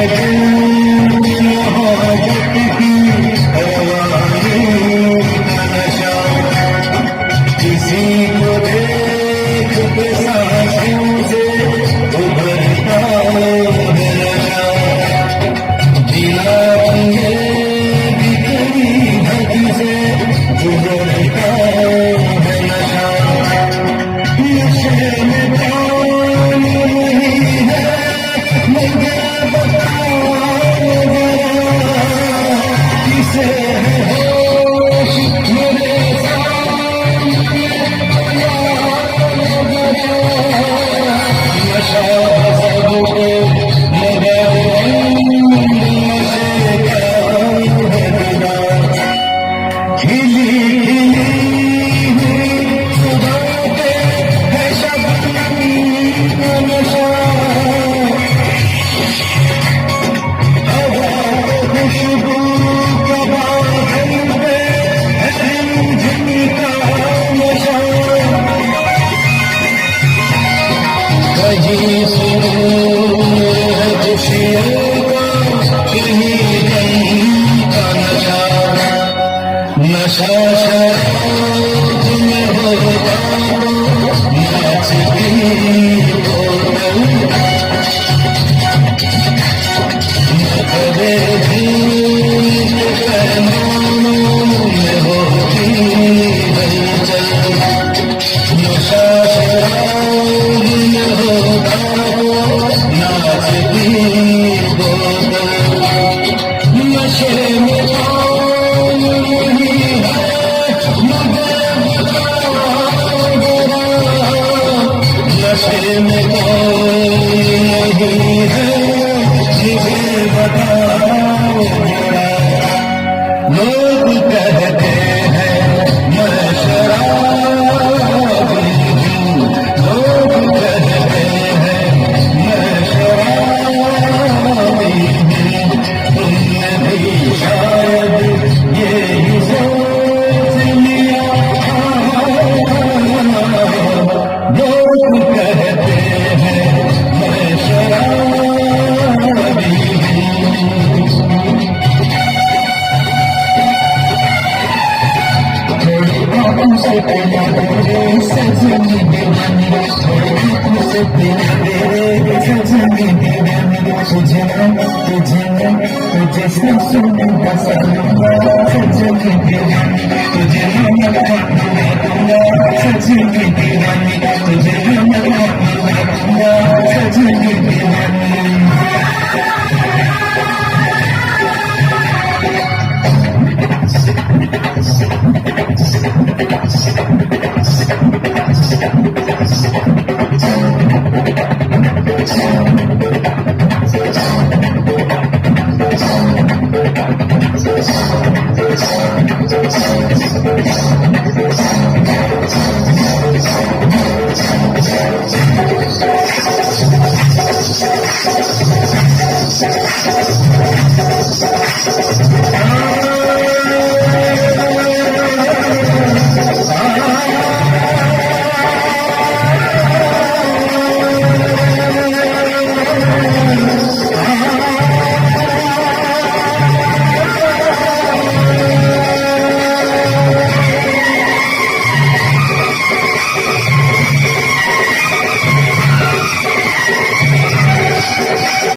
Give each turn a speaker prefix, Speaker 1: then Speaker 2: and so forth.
Speaker 1: है मोहब्बत की रवानी का नशा। किसी को देख के सांसों से उभरता है नशा। बिना किए भी कई हद से गुजरता है नशा। नशे में कौन नहीं है, मुझे बताओ जरा। किसे है होश मेरे सामने, जरा। नशा सबको मगर नशे का है जुदा। खिली खिली हुई सुबह पे है शबनम का नशा। हवा को खुशबू का बादल पे है रिमझिम का नशा। कहीं सुरूर है खुशियों का, कहीं गम का नशा। नशा शराब में होता तो नाचती बोतल। नखरे झूठ पैमानों में होती हलचल। नशा शराब में होता तो नाचती बोतल। नशे में कौन नहीं है, मुझे बताओ जरा। नशे में कौन नहीं है, मुझे बताओ जरा। लोग कहते हैं मैं शराबी हूँ। लोग कहते हैं मैं शराबी हूँ। तुमने भी शायद ये ही सोच लिया होगा। लोग कहते हैं मैं शराबी हूँ। थोड़ी आंखों से पिला दे रे सजनी दीवानी, थोड़ी आंखों से पिला दे रे सजनी दीवानी। तुझे मैं, तुझे मैं, तुझे सांसों में बसा लूंगा सजनी दीवानी। तुझे मैं मक्का घुमा दूंगा सजनी दीवानी। तुझे मैं मक्का घुमा दूंगा सजनी दीवानी।